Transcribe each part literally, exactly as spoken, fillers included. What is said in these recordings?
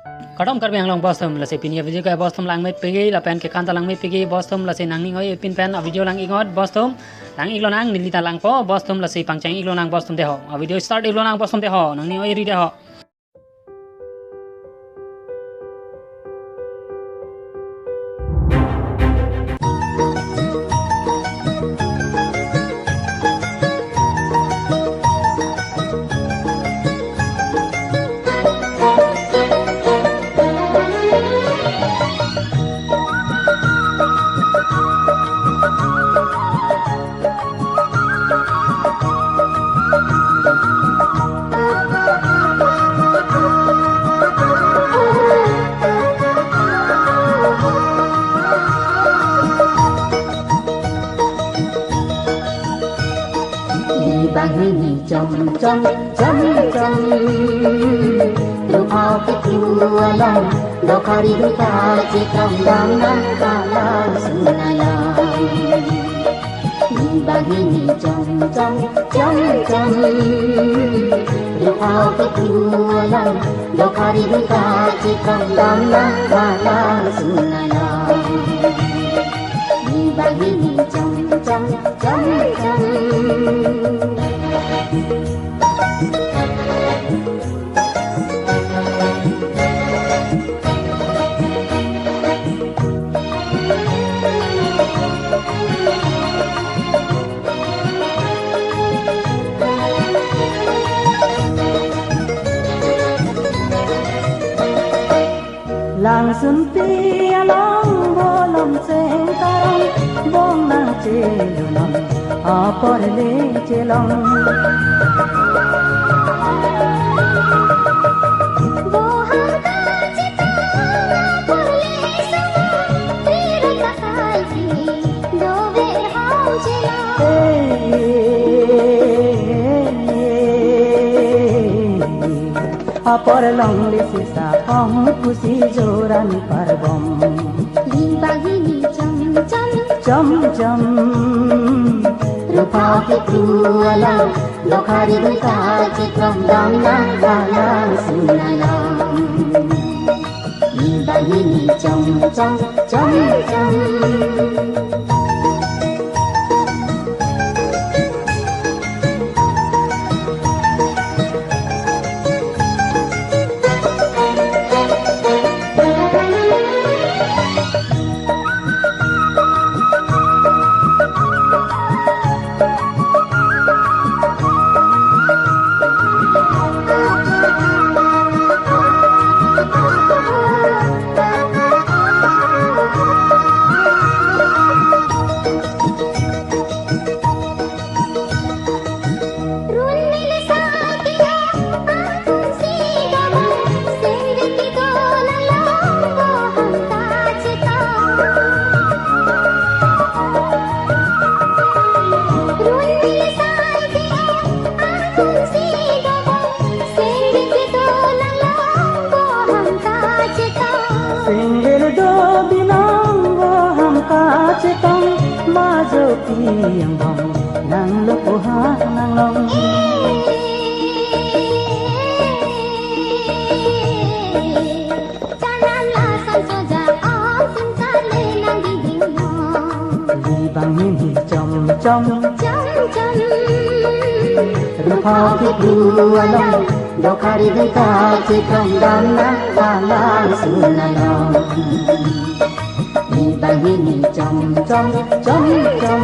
Kardom Karbi Anglong bostum, lasi pini a-video ke bostum langmepik-e, lapen kekan ta langmepik-e bostum, lasi nangning oi-e pin pen a-video lang-iknot bostum, lang-iklonang, neli ta langpo bostum, lasi pangcheng-iklonang bostum deho. A-video start-iklonang bostum deho, nangning oi-e ri deho. Bang hini chom chom chom chom, ruphau kepu along, dokhari duta chitong damnang halang sunayang. Bang hini chom chom chom chom, ruphau kepu along, dokhari duta chitong damnang halang sunayang. Bang hini chom chom chom chom. Langsunpi along bolom sengkarong, bong nangchelunon apor le chelong. Bohang kachitang apor le sumon, tirok kakalsi dover hong chelong. Apor longle sisa ong pusi joran parbom. Bang hini chom chom chom chom, ruphau kepu along, dokhari duta chitong damnang halang sunayang. Bang hini chom chom chom chom. Single do binong bohang kachetong, majo pi angbong nanglo puha nanglong. Chanan lason soja ong singkar le nang diding mo. Bang hini chom chom chom chom, ruphau kepu along, dokhari duta chitong damnang halang sunayang. Bang hini chom chom chom chom,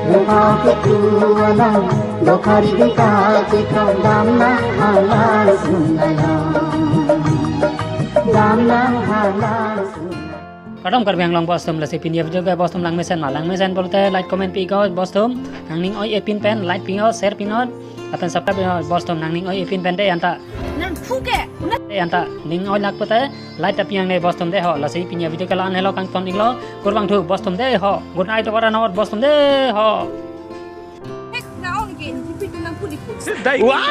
ruphau kepu along, dokhari duta chitong damnang halang sunayang. Damnang halang sunayang. Kardom Karbi Anglong bostum, lasi pini a-video ke bostum langmesen ma, langmesen pulote like comment pi-iknot bostum, nangning oi-e pin pen like pi-iknot, share pi-iknot, lapen subscribe pi-iknot bostum, nangning oi-e pin pen de anta. Nang phu ke, na- De anta, ning oilak pulote like ta pi-iknang de bostum deho, lasi pini a-video ke la-an helo, kangton-iklo, kurvangthu bostum deho, good night, tovar anot bostum deho. Hek, na ong ke, N G P tu nang phu di phu. Wah!